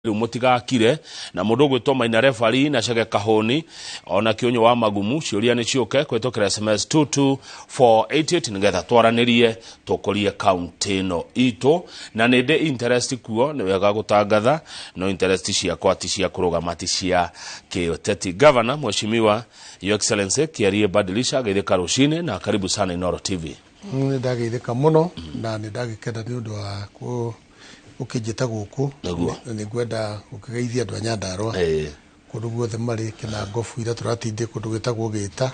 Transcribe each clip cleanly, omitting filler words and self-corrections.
Rĩu mũtigakire na mũndũ ũgwĩtwo Maina Refari na Chege Kahũni ona Kĩũnyũ wa Magumu. Ciũria nĩ ciũke kũhĩtũkĩra SMS 22488 nĩgetha twaranĩrie tũkũrie kaunti ĩno itũ, na nĩ ndĩ interest kuo. Nĩ wega gũtangatha, no interest ciakwa ti cia kũrũgama, ti cia kĩũteti. Governor, Mheshimiwa Your Excellency Kiarie Badilisha, geithĩka rũcinĩ na karibu sana Inooro TV. Nĩ ndageithĩka mũno na nĩ ndagĩkena nĩ ũndũ wa gũkĩnjĩta gũkũ. Na nĩ ngwenda gũkĩgeithia andũ a Nyandarũa kũndũ guothe marĩ, kĩnangobu ira tũratindĩ kũndũ gwĩtagwo Gĩta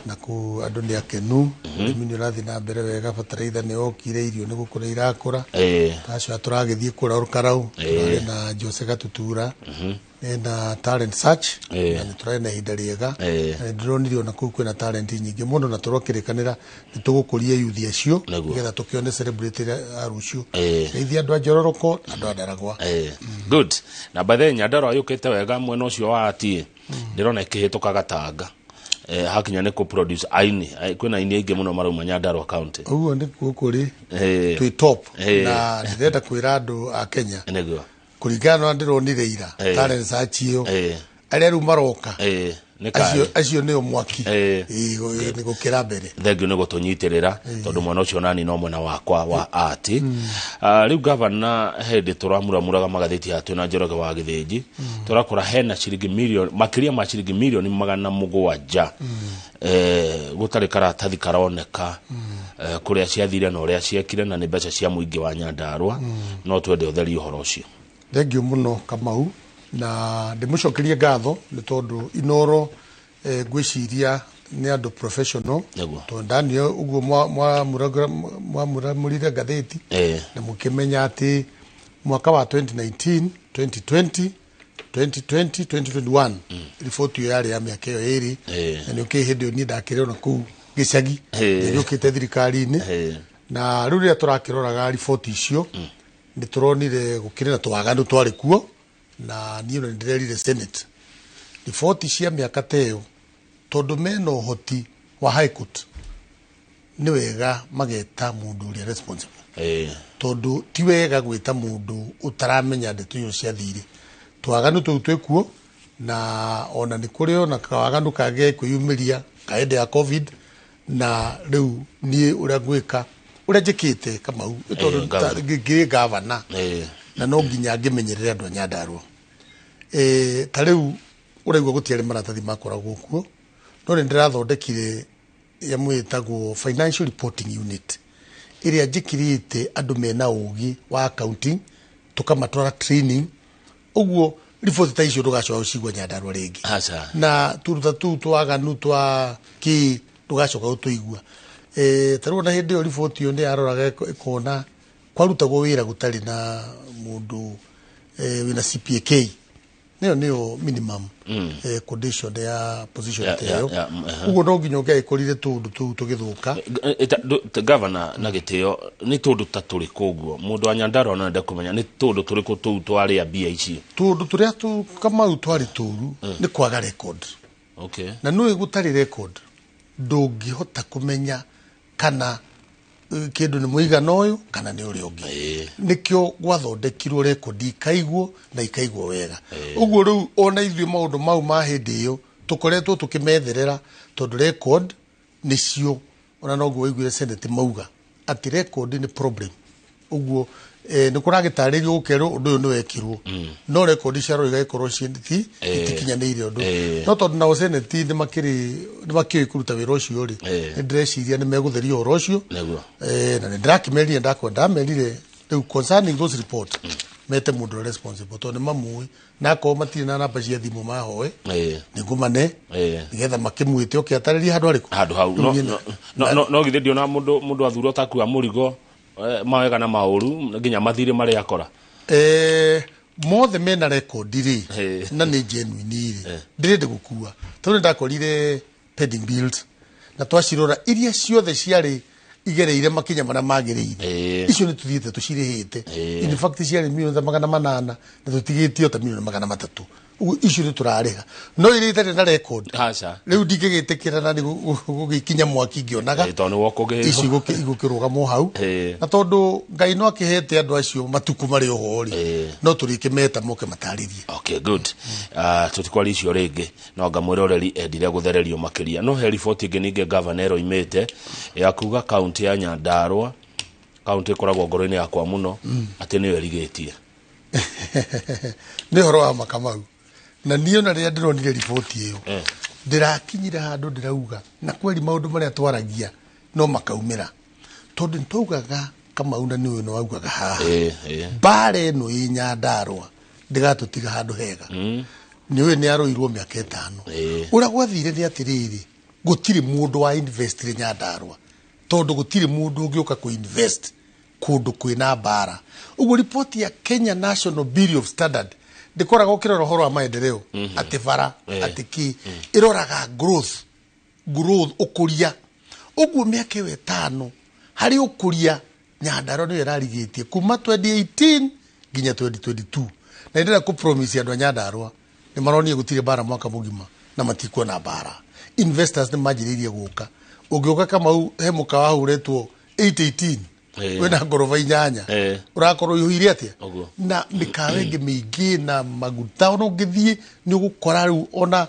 na kũu andũ nĩ akenu. Ũrĩmi nĩ ũrathiĩ na mbere wega, bataraitha nĩ yokire, irio nĩ gũkũra irakũra. Tacio tũragĩthiĩ kũra Olkalau, tũrarĩ na Jose Gatutura ena talent search na nĩ tũrarĩ na ihinda rĩega. Na nĩ ndĩronire ona kũu kwĩna talent nyingĩ mũno, na tũrokĩrĩkanĩra nĩ tũgũkũria yuthi acio nĩgetha tũkĩone celebrity ya rũciũ. Geithia andũ a Njororoko na andũ a Ndaragwa. Good. Na by the way, Nyandarua yũkĩte wega mwena ũcio wa atie ndĩrona ĩkĩhĩtũka Gatanga hakinya nĩ kũ produce aini. Kwĩna aini aingĩ mũno marauma Nyandarua County. Ũguo nĩ kũrĩ twĩ top. Na ndĩrenda kwĩra andũ a Kenya kũringana na ndĩronire ira talent search ĩyo, arĩa rĩu maroka nĩ acio kari acio nĩo mwaki. Nĩ gũkĩra mbere. Thengiũ nĩ gũtũnyitĩrĩra tondũ mwena ũcio nani no mwena wakwa wa ati. Rĩu gavana, hĩndĩ tũramuramuraga magathĩti haha twĩna Njoroge wa Gĩthĩnji, tũrakora hena ciringi milioni, makĩria ma ciringi milioni 700, gũtarĩ karatathi karoneka kũrĩa ciathire na ũrĩa ciekire, na nĩ mbeca cia mũingĩ wa Nyandarũa. No twende ũtherie ũhoro ũcio. Thengiũ mũno Kamau, na ndĩmũcokerie ngatho nĩ tondũ Inooro ngwĩciria nĩ andũ professional. Tondũ ndanio ũguo mwamuramurire ngathĩti na mũkĩmenya atĩ mwaka wa 2019, 2020, 2020, 2021, riboti ĩyo yarĩ ya mĩaka ĩyo ĩrĩ. Na nĩ ũkĩĩ hĩndĩ ĩyo niĩ ndakĩrĩ ona kũu gĩcagi, nĩũkĩte thirikari-inĩ. Na rĩu rĩrĩa tũrakĩroraga riboti icio, nĩ tũronire gũkĩrĩ na twaganu twarĩ kuo, na niĩ ona nĩ ndĩrerire Senate riboti cia mĩaka ta ĩyo, tondũ mena ũhoti wa High Court, nĩ wega mageta mũndũ ũrĩa responsible, tondũ ti wega gwĩta mũndũ ũtaramenya ndeto icio ciathire. Twaganu tũu twĩkuo, na ona nĩ kũrĩ ona kawaganu kangĩ kwĩyumĩria ka hĩndĩ ya COVID. Na rĩu niĩ ũrĩa ngwĩka, ũrĩa njĩkĩte Kamau, nĩ tondũ governor. Ngĩrĩ gavana na no nginya ngĩmenyerere andũ a Nyandarũa. Ta rĩu ũraigua gũtiarĩ maratathi makoragwo kuo, no nĩ ndĩrathondekire yamwe ĩtagwo financial reporting unit, ĩrĩa njĩkĩrĩte andũ mena ũgĩ wa accounting, tũkamatwara training. Ũguo riboti ta icio ndũgacoka gũcigua Nyandarũa rĩngĩ. Aca. Na tũruta tũu twaganu twa kĩ ndũgacoka gũtũigua. Ta rĩu ona hĩndĩ ĩyo riboti ĩyo nĩ yaroraga ĩkona kwarutagwo wĩra gũtarĩ na mũndũ wĩna CPAK, nĩyo nĩyo minimum condition ya position ta ĩyo. Ũguo no nginya ũngĩagĩkorire tũũndũ tũu tũgĩthũka. Gavana, na gĩtĩo, nĩ tũndũ ta tũrĩkũ ũguo mũndũ wa Nyandarua no ende kũmenya nĩ tũndũ tũrĩkũ tũu twarĩa mbia icio? Tũũndũ tũrĩa tu Kamau twarĩ tũru nĩ kwaga record. Na nĩũĩ gũtarĩ record ndũngĩhota kũmenya kana kĩndũ nĩ mũigana ũyũ kana nĩ ũrĩa ũngĩ. Nĩkĩo gwathondekirwo rekondi ikaigwo na ikaigwo wega. Ũguo rĩu ona ithuĩ maũndũ mau ma hĩndĩ ĩyo tũkoretwo tũkĩmetherera, tondũ record nĩcio ona noguo waiguire Senate mauga atĩ record nĩ problem. Ũguo nĩ kũragĩtarĩrio gũkerwo ũndũ ũyũ nĩ wekirwo, no rekondi ciarwo igagĩkorwo ti itikinyanĩire ũndũ. No tondũ nao Senate nĩ makĩrĩ nĩ makĩũĩ kũruta wĩra ũcio rĩ, nĩ ndĩreciria nĩ megũtheria ũhoro ũcio. Na nĩ ndĩrakĩmerire, ndakwa ndamerire rĩu concerning those report mete mũndũ ũrĩa responsible, tondũ nĩ mamũĩ, na akorwo matirĩ na namba cia thimũ mahoe nĩ ngũmane nĩgetha makĩmwĩte oke atarĩrie handũ arĩkũ. Handũ hau. Rĩu no niĩ no githĩ ndiona mũndũ athurwo takua mũrigo mawega na maũru nginya mathirĩ marĩa akora? Mothe mena rekondi rĩ na nĩ genuine rĩ, ndĩrenda gũkua, tondũ nĩ ndakorire pending bills na twacirora iria ciothe ciarĩ igereire makinya marĩa magĩrĩire, icio nĩ tũthiĩte tũcirĩhĩte. In fact ciarĩ milioni ta 800 na tũtigĩtio ta milioni 300. Ũguo icio nĩ tũrarĩha, no iria itarĩ na record, Aca. rĩu ndingĩgĩtĩkĩra na nĩ gũgĩkinya mwaki ngĩonaga. Tondũ nĩ woka ũngĩhĩrwo. Icio igũkĩrũgamwo hau. Na tondũ Ngai no akĩhete andũ acio matukũ marĩ oho rĩ, no tũrĩkĩmeta moke matarĩrie. Okay, good. Tũtikwaria icio rĩngĩ, no anga mwĩroreri endire gũthererio makĩria. No he riboti ĩngĩ ningĩ gavana ĩroimĩte ya kuga kaunti ya Nyandarua, kaunti ĩkoragwo ngoro-inĩ yakwa mũno, atĩ nĩyo ĩrigĩtie. Nĩ ũhoro wa makamau, na niĩ ona rĩrĩa ndĩronire riboti ĩyo, ndĩrakinyire handũ ndĩrauga na kweri maũndũ marĩa twaragia no makaumĩra, tondũ nĩ twaugaga, Kamau, na nĩ ũyũ nĩ waugaga haha, mbara ĩno ĩ Nyandarua ndĩgatũtiga handũ hega. Nĩ ũyũ nĩ arũirwo mĩaka 5. Ũrĩa gwathire nĩ atĩrĩrĩ, gũtirĩ mũndũ wa investire Nyandarua, tondũ gũtirĩ mũndũ ũngĩũka kũ invest kũndũ kwĩna mbara. Ũguo ripoti ya Kenya National Bureau of Standard ndĩkoragwo ũkĩrora ũhoro wa maendeleo, atĩ bara, atĩ kĩ, ĩroraga growth, ũkũria. Ũguo mĩaka ĩyo 5 harĩ ũkũria, Nyandarua nĩyo ĩrarigĩtie kuma 2018 nginya 2022. Na ndĩrenda kũ promise andũ a Nyandarua nĩ maronire gũtirĩ mbara mwaka mũgima na matikuona mbara. Investors nĩ manjĩrĩirie gũka. Ũngĩũka, Kamau, he mũkawa hũretwo 818 wĩna ngoroba 8, ũrakorwo ũihũire atĩa? Ũguo. Na mĩkawa ĩngĩ mĩingĩ na maguta, ona ũngĩthiĩ nĩ ũgũkora rĩu ona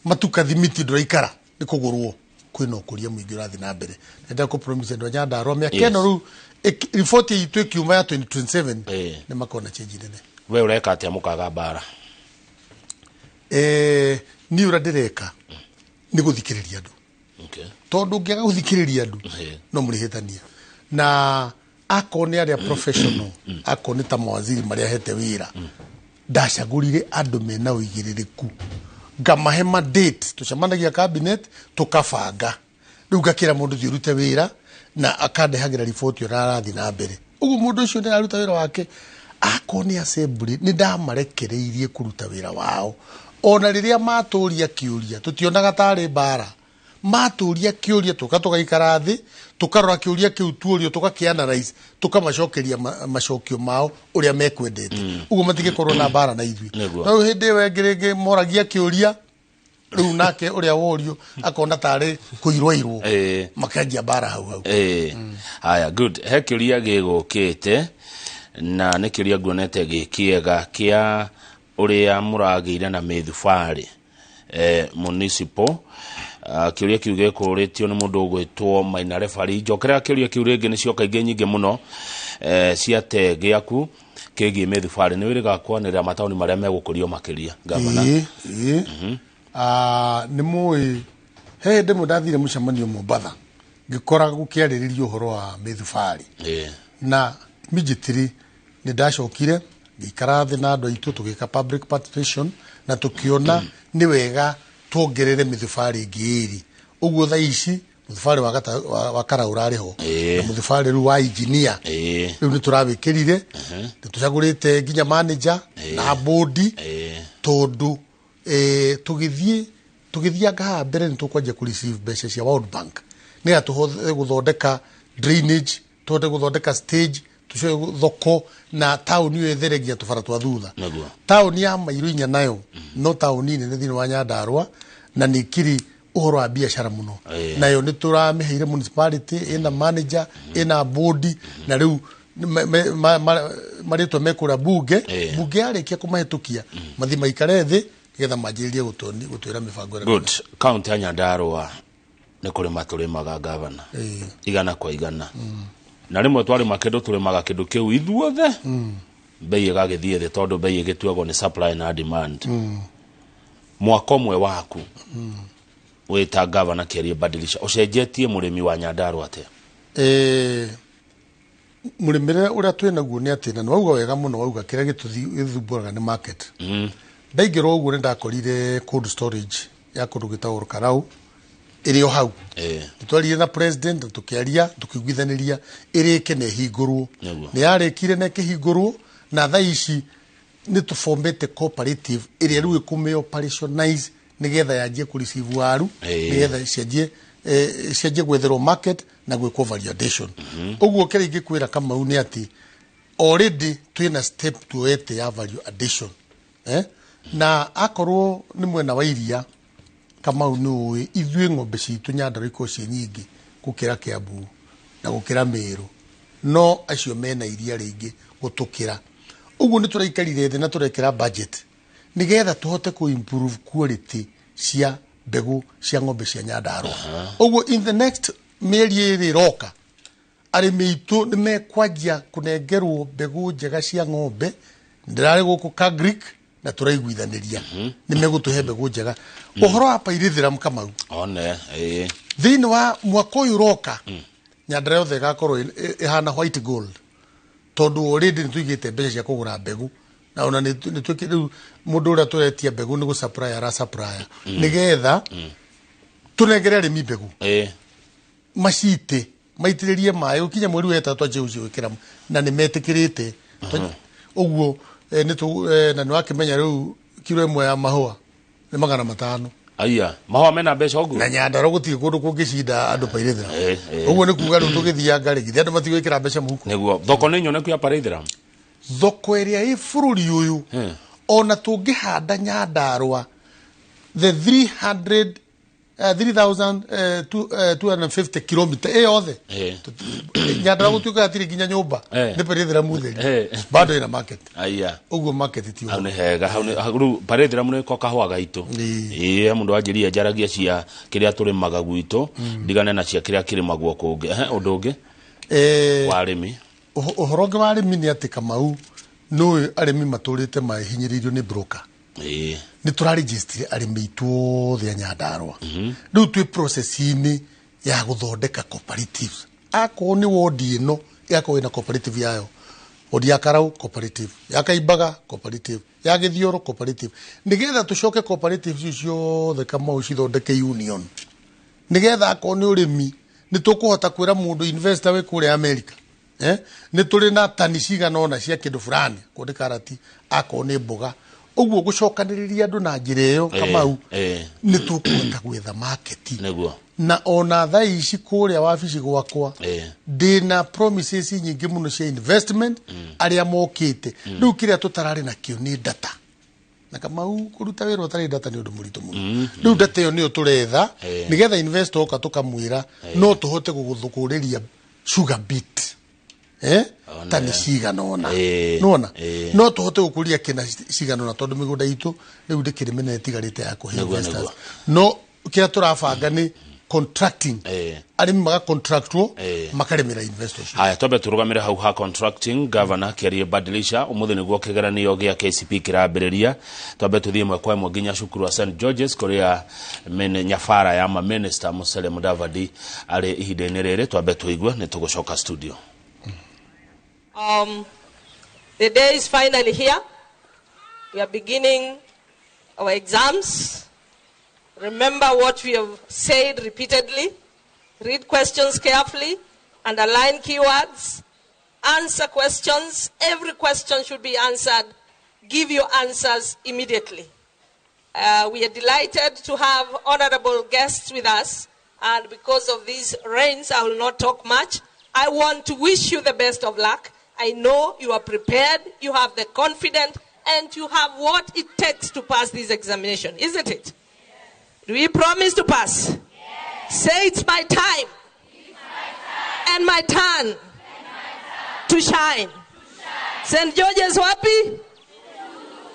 matuka thimiti ndũraikara nĩ kũgũrwo. Kwĩna ũkũria mũingĩ ũrathiĩ na mbere. Ndenda kũ promise andũ a Nyandarua mĩaka ĩno rĩu riboti itũ ĩkiuma ya 2027, nĩ makona change nene. We ũreka atĩa mũkaga mbara? Niĩ ũrĩa ndĩreka nĩ gũthikĩrĩria andũ, tondũ ũngĩaga gũthikĩrĩria andũ, no mũrĩhĩtania. Na akorwo nĩ arĩa professional, akorwo nĩ ta mawaziri marĩa hete wĩra, ndacagũrire andũ mena ũigĩrĩrĩku, ngamahe mandate. Tũcemanagia cabinet, tũkabanga, rĩu ngakĩra mũndũ, "Thiĩ ũrute wĩra," na akandehagĩra riboti ũrĩa arathiĩ na mbere. Ũguo mũndũ ũcio nĩ araruta wĩra wake. Akorwo nĩ assembly, nĩ ndamarekereirie kũruta wĩra wao. Ona rĩrĩa matũria kĩũria, tũtionaga tarĩ mbara. Matũria kĩũria, tũka tũgaikara thĩ, tũkarora kĩũria kĩu tuorio, tũgakĩanalyze, tũkamacokeria macokio mao ũrĩa mekwendete. Ũguo matingĩkorwo na mbara na ithuĩ. No rĩu hĩndĩ ĩyo ĩngĩ rĩngĩ moragia kĩũria, rĩu nake ũrĩa worio akona tarĩ kũirwo irwo, makanjia mbara hau hau. Haya, good. He kĩũria gĩgũkĩte na nĩ kĩũria nguonete gĩ kĩega kĩa ũrĩa mũragĩire na mĩthubarĩ municipal. Kĩũria kĩu gĩkũrĩtio nĩ mũndũ ũgwĩtwo Maina Refari. Njokerera kĩũria kĩu rĩngĩ, nĩ cioka ingĩ nyingĩ mũno cia te gĩaku kĩgiĩ mĩthubarĩ. Nĩ wĩrĩga kwanĩrĩra mataũni marĩa megũkũrio makĩria, gavana? Ĩĩ. Ah, nĩ mũĩ he hĩndĩ ĩmwe ndathire mũcemanio Mombatha, ngĩkora gũkĩarĩrĩrio ũhoro wa mĩthubarĩ, na immediately nĩ ndacokire ngĩikara thĩ na andũ aitũ, tũgĩka public participation na tũkĩona nĩ wega tuongerere mĩthubarĩ ĩngĩ 2. Ũguo thaa ici mũthubarĩ wa Karau ũrarĩ ho, na mũthubarĩ rĩu wa engineer, rĩu nĩ tũrawĩkĩrire, nĩ tũcagũrĩte nginya manager na bodi, tondũ tũgĩthianga haha mbere nĩ tũkwanjia kũ receive mbeca cia World Bank, nĩgetha tũhote gũthondeka drainage, tũhote gũthondeka stage, tũcoe thoko na taũni ĩyo ĩthere nginya tũbara twa thutha. Taũni ya mairo 4 nayo no taũni nene thĩinĩ wa Nyandarua na nĩ kiri ũhoro wa biacara mũno. Nayo nĩ tũramĩheire municipality, ĩna manager, ĩna board, na rĩu marĩtwa mekũrĩa bunge. Bunge yarĩkia kũmahĩtũkia, mathiĩ maikare thĩ nĩgetha manjĩrĩrie gũtwĩra mĩbango ĩrĩa. Good. Kaunti ya Nyandarua nĩ kũrĩma tũrĩmaga, gavana, 100%, na rĩmwe twarĩma kĩndũ, tũrĩmaga kĩndũ kĩu ithuothe, mbei ĩgagĩthiĩ thĩ, tondũ mbei ĩgĩtuagwo nĩ supply na demand. Mwaka ũmwe waku wĩta gavana Kĩarie Badilisha, ũcenjetie mũrĩmi wa Nyandarua atĩa? Mũrĩmĩre ũrĩa twĩ naguo nĩ atĩ, na nĩ wauga wega mũno, wauga kĩrĩa gĩthumbũraga nĩ market. Ndaingĩra ũguo nĩ ndakorire cold storage ya kũndũ gwĩtagwo Karau ĩrĩ o hau. Nĩ twaririe na president na tũkĩaria, tũkĩiguithanĩria ĩrĩke na ĩhingũrwo. Nĩ yarĩkire na ĩkĩhingũrwo, na thaa ici nĩ tũbomete cooperative ĩrĩa rĩu ĩkũmĩ operationalize nĩgetha yanjie kũ receive waru, nĩgetha cianjie gwetherwo market na gwĩkwo value addition. Ũguo kĩrĩa ingĩkwĩra, Kamau, nĩ atĩ already twĩna step tuoete ya value addition. Na akorwo nĩ mwena wa iria Kamau nĩ ũĩ ithuĩ ng'ombe citũ Nyandarua ikoragwo ciĩ nyingĩ gũkĩra Kiambu na gũkĩra Meru, no acio mena iria rĩingĩ gũtũkĩra. Ũguo nĩ tũraikarire thĩ na tũrekĩra budget nĩgetha tũhote kũ improve quality cia mbegũ cia ng'ombe cia Nyandarua. Ũguo in the next mĩeri ĩrĩ ĩroka arĩmi aitũ nĩ mekwanjia kũnengerwo mbegũ njega cia ng'ombe. Ndĩrarĩ gũkũ Kagrik na tũraiguithanĩria nĩ megũtũhe mbegũ njega. Ũhoro wa pyrethrum Kamau, one thĩinĩ wa mwaka ũyũ ũroka Nyandarua yothe ĩgakorwo ĩhana white gold, tondũ already nĩ tũigĩte mbeca cia kũgũra mbegũ, na ona nĩ rĩu mũndũ ũrĩa tũretia mbegũ nĩ gũ supply ara supply nĩgetha tũnengere arĩmi mbegũ macite maitĩrĩrie maĩ ũkinya mweri wa ĩtatũ anjie gũciĩkĩra, na nĩ metĩkĩrĩte ũguo. Na nĩ wakĩmenya rĩu kiro ĩmwe ya mahũa nĩ 500. Aya mahũa mena mbeca ũguo, na Nyandarua gũtirĩ kũndũ kũngĩcinda andũ pyrethrum. Ũguo nĩ kuga rĩu tũgĩthianga rĩ, githĩ andũ matigwĩkĩra mbeca mũhuko? Nĩguo thoko nĩ nyoneku ya pyrethrum. Thoko ĩrĩa ĩ bũrũri ũyũ, ona tũngĩhanda Nyandarua the 300 3250 kilomita ĩ yothe, Nyandarua gũtuĩka hatirĩ nginya nyũmba nĩ pyrethrum theri, bado ina market. Aya ũguo market ti hau nĩ hega, hau rĩu pyrethrum nĩ ko kahũa gaitũ. Ĩĩ mũndũ wanjĩria njaragia cia kĩrĩa tũrĩmaga gwitũ, ndigane na cia kĩrĩa kĩrĩmagwo kũngĩ. Ũndũ ũngĩ wa arĩmi, ũhoro ũngĩ wa arĩmi nĩ atĩ Kamau nĩũĩ arĩmi matũrĩte mahinyĩrĩirio nĩ broker. Nĩ tũrarĩgistire arĩmi aitũ othe a Nyandarua. Rĩu twĩ process-inĩ ya gũthondeka cooperatives. Akorwo nĩ wodi ĩno ĩgakorwo ĩna cooperative yayo, wodi ya Karau cooperative, ya Kaimbaga cooperative, ya Gĩthioro cooperative, nĩgetha tũcoke cooperatives icio ciothe Kamau cithondeke union, nĩgetha akorwo nĩ ũrĩmi nĩ tũkũhota kwĩra mũndũ investor wĩ kũrĩa America, nĩ tũrĩ na tani cigana ũna cia kĩndũ fulani, akorwo nĩ karati, akorwo nĩ mboga. Ũguo gũcokanĩrĩria andũ na njĩra ĩyo Kamau nĩ tũkũhota gwetha market. Nĩguo. Na ona thaa ici kũrĩa wabici gwakwa ndĩna promises nyingĩ mũno cia investment arĩa mokĩte. Rĩu kĩrĩa tũtararĩ nakĩo nĩ data, na Kamau kũruta wĩra ũtarĩ data nĩ ũndũ mũritũ mũno. Rĩu data ĩyo nĩyo tũretha nĩgetha investor oka tũkamwĩra no tũhote gũgũthũkũrĩria sugar beet tani cigana ũna, nĩwona no tũhote gũkũria kĩna cigana ũna, tondũ mĩgũnda itũ rĩu ndĩkĩrĩ mĩnene ĩtigarĩte ya kũhe investors. No kĩrĩa tũrabanga nĩ contracting, arĩmi magacontractwo makarĩmĩra investors. Haya twambe tũrũgamĩre hau ha contracting. Governor kĩarie badilisha ũmũthĩ nĩguo kĩgeranio gĩa KCP kĩrambĩrĩria. Twambe tũthiĩ ĩmwe kwa ĩmwe nginya cukuru wa St George's kũrĩa nyabara ya ma minister Musalia Mudavadi arĩ ihinda-inĩ rĩrĩ. Twambe tũigue, nĩ tũgũcoka studio. The day is finally here. We are beginning our exams. Remember what we have said repeatedly. Read questions carefully, underline keywords, answer questions. Every question should be answered. Give your answers immediately. We are delighted to have honorable guests with us, and because of these rains, I will not talk much. I want to wish you the best of luck. I know you are prepared, you have the confidence, and you have what it takes to pass this examination, isn't it? Do we promise to pass? Yes. Say, it's my time. It's my time. And my turn. And my turn. To shine. To shine. St. George's wapi?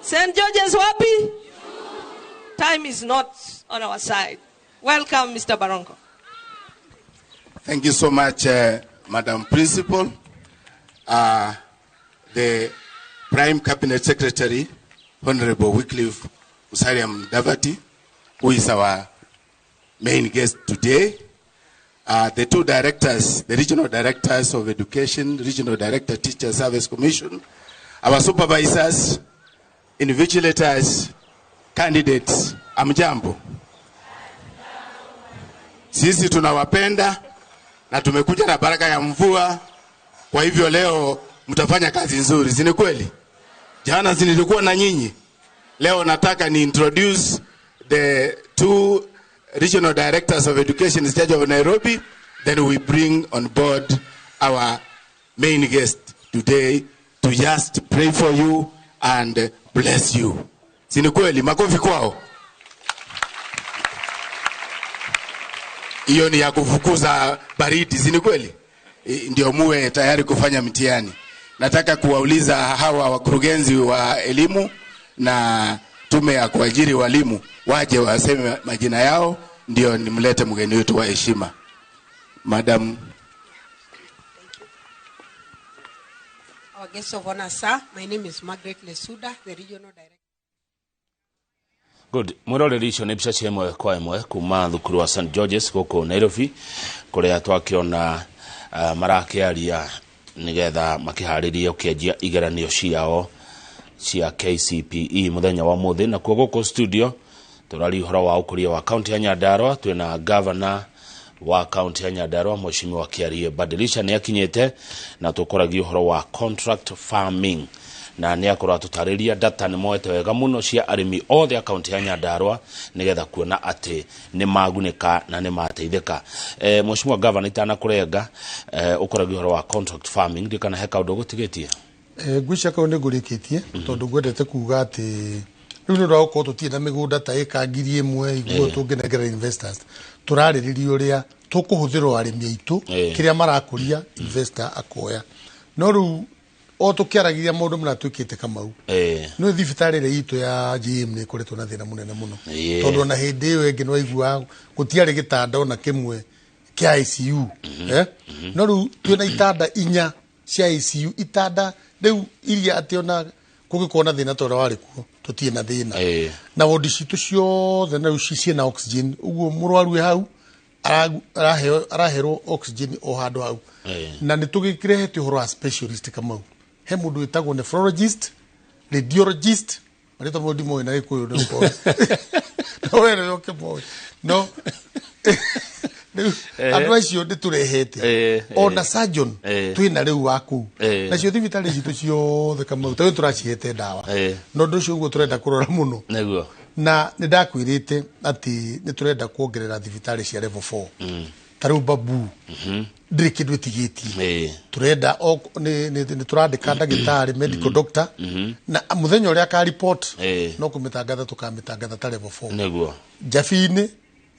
St. George's wapi? Time is not on our side. Welcome, Mr. Barongo. Thank you so much, Madam Principal, the Prime Cabinet Secretary, Honorable Wycliffe Musalia Mudavadi, who is our main guest today, the two directors, the regional directors of education, regional director, Teacher Service Commission, our supervisors, invigilators, candidates, amjambo. Sisi tunawapenda na tumekuja na baraka ya mvua, kwa hivyo leo mtafanya kazi nzuri, si ni kweli? Jana nilikuwa na nyinyi. Leo nataka ni introduce the two regional directors of education in charge of Nairobi, then we bring on board our main guest today to just pray for you and bless you. Si ni kweli? Makofi kwao. Hiyo ni ya kufukuza baridi, si ni kweli? Ndio muwe tayari kufanya mtihani. Nataka kuwauliza hawa wakurugenzi wa elimu na tume ya kuajiri walimu waje waseme majina yao, ndio nimlete mgeni wetu wa heshima. Madam. Our guest of honor, sir. My name is Margaret Lesuda, the regional director. Good. Mwiroreri icio nĩ mbica cia ĩmwe kwa ĩmwe kuma thukuru wa St George's gũkũ Nairobi, kũrĩa twakĩona marakĩaria nĩgetha makĩharĩrie ũkĩanjia igeranio ciao cia KCPE mũthenya wa mũthĩ. Nakuo gũkũ studio tũraria ũhoro wa ũkũria wa kaunti ya Nyandarua. Twĩna governor wa kaunti ya Nyandarua Mheshimiwa Kiarie Badilisha nĩ akinyĩte, na tũkoragia ũhoro wa contract farming, na nĩ akorwo atũtarĩria data nĩ moete wega mũno cia arĩmi othe a kaunti ya Nyandarua nĩgetha kuona atĩ nĩ magunĩka na nĩ mateithĩka. Mheshimiwa Governor, itanakũrenga, ũkoragia ũhoro wa contract farming, ndikana he kaũndũ ũgũtigĩtie? Ngwĩciria kau nĩ ngũrĩkĩtie, tondũ ngwendete kuga atĩ rĩu nĩ ũndũ wa gũkorwo tũtirĩ na mĩgũnda ta ĩka 1000 iguo tũngĩnengera investors, tũrarĩrĩria ũrĩa tũkũhũthĩrwo arĩmi aitũ kĩrĩa marakũria investor akoya. No rĩu o tũkĩaragia maũndũ marĩa twĩkĩte Kamau, no thibitarĩ ĩrĩa itũ ya GM nĩ ĩkoretwo na thĩna mũnene mũno, tondũ ona hĩndĩ ĩyo ĩngĩ nĩwaiguaga gũtiarĩ gĩtanda ona kĩmwe kĩa ICU. No rĩu twĩna itanda 4 cia ICU, itanda rĩu iria atĩ ona kũngĩkorwo na thĩna ta ũrĩa warĩ kuo tũtirĩ na thĩna. Na wodi citũ ciothe na rĩu ciĩna oxygen, ũguo mũrwaru wĩ hau araherwo oxygen o handũ hau. Na nĩ tũgĩkĩrehete ũhoro wa specialist Kamau. He mũndũ wĩtagwo nephrologist, radiologist, marĩtwa mau ndimoĩ na Gĩkũyũ nĩ gũkorwo. No we nĩwe ũkĩmoĩ. No rĩu andũ acio nĩ tũrehete. Ona surgeon twĩna rĩu wa kũu. Nacio thibitarĩ citũ ciothe Kamau, ta rĩu tũracihete ndawa. Na ũndũ ũcio ũguo tũrenda kũrora mũno. Nĩguo. Na nĩ ndakwĩrĩte atĩ nĩ tũrenda kuongerera thibitarĩ cia level 4. Ta rĩu Babu ndĩrĩ kĩndũ ĩtigĩtie. Tũrenda nĩ tũrandĩka ndagĩtarĩ medical doctor, na mũthenya ũrĩa aka report no kũmĩtangatha tũkamĩtangatha ta level 4. Nĩguo. Njabi-inĩ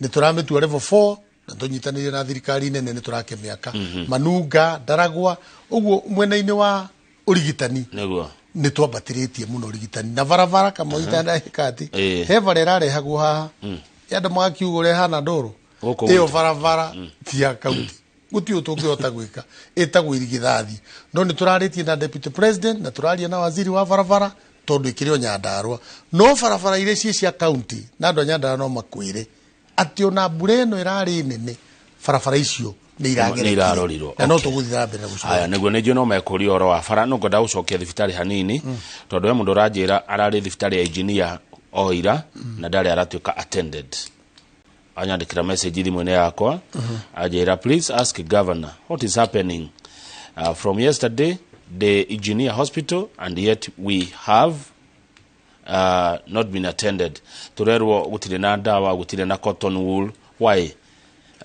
nĩ tũramĩtua level 4 na tũnyitanĩire na thirikari nene nĩ tũrake mĩaka. Manunga, Ndaragwa, ũguo mwena-inĩ wa ũrigitani. Nĩguo. Nĩ twambatĩrĩtie mũno ũrigitani na barabara Kamau itanahĩka atĩ he bara ĩrarehagwo haha ya andũ magakiuga ũrĩa ĩhana ndoro, ĩyo barabara ti ya kaunti, gũtirĩ tũngĩhota gwĩka, ĩtagwo irigithathi. No nĩ tũrarĩtie na deputy president na tũraria na waziri wa barabara tondũ ĩkĩrĩ o Nyandarua. No barabara iria ciĩ cia kaunti na andũ a Nyandarua no makwĩre atĩ ona mbura ĩno ĩrarĩ nene barabara icio nĩ irarorirwo na no tũgũthiĩ na mbere gũcora. Aya nĩguo nĩ njũĩ no mekũria ũhoro wa bara, no ngwenda gũcokia thibitarĩ hanini, tondũ we mũndũ ũranjĩra ararĩ thibitarĩ ya engineer o ira na ndarĩ aratuĩka attended. Anyandĩkĩra message thimũ-inĩ yakwa, anjĩra please ask governor what is happening from yesterday the engineer hospital and yet we have not been attended. Turerwo gũtirĩ na ndawa, gũtirĩ na cotton wool, why?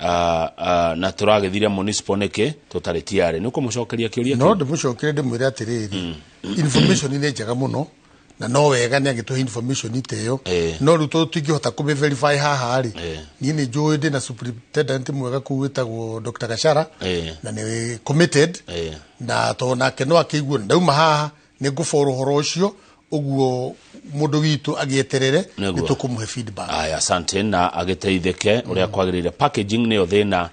Na tũragĩthire municipal nĩkĩ tũtarĩ tiarĩ. Nĩ ũkũmũcokeria kĩũria kĩu? No ndĩmũcokerie ndĩmwĩre atĩrĩrĩ, information nĩ njega mũno na no wega nĩ agĩtũhe information ta ĩyo, no rĩu tũtingĩhota kũmĩ verify haha rĩ. Niĩ nĩ njũĩ ndĩ na superintendent mwega kũu wĩtagwo Dr. Gachara, na nĩ committed, na tondũ nake no akĩigue ndauma haha nĩ ngũbora ũhoro ũcio, ũguo mũndũ witũ agĩeterere nĩ tũkũmũhe feedback. Aya, asante, na agĩteithĩke ũrĩa kwagĩrĩire. Packaging nĩyo thĩna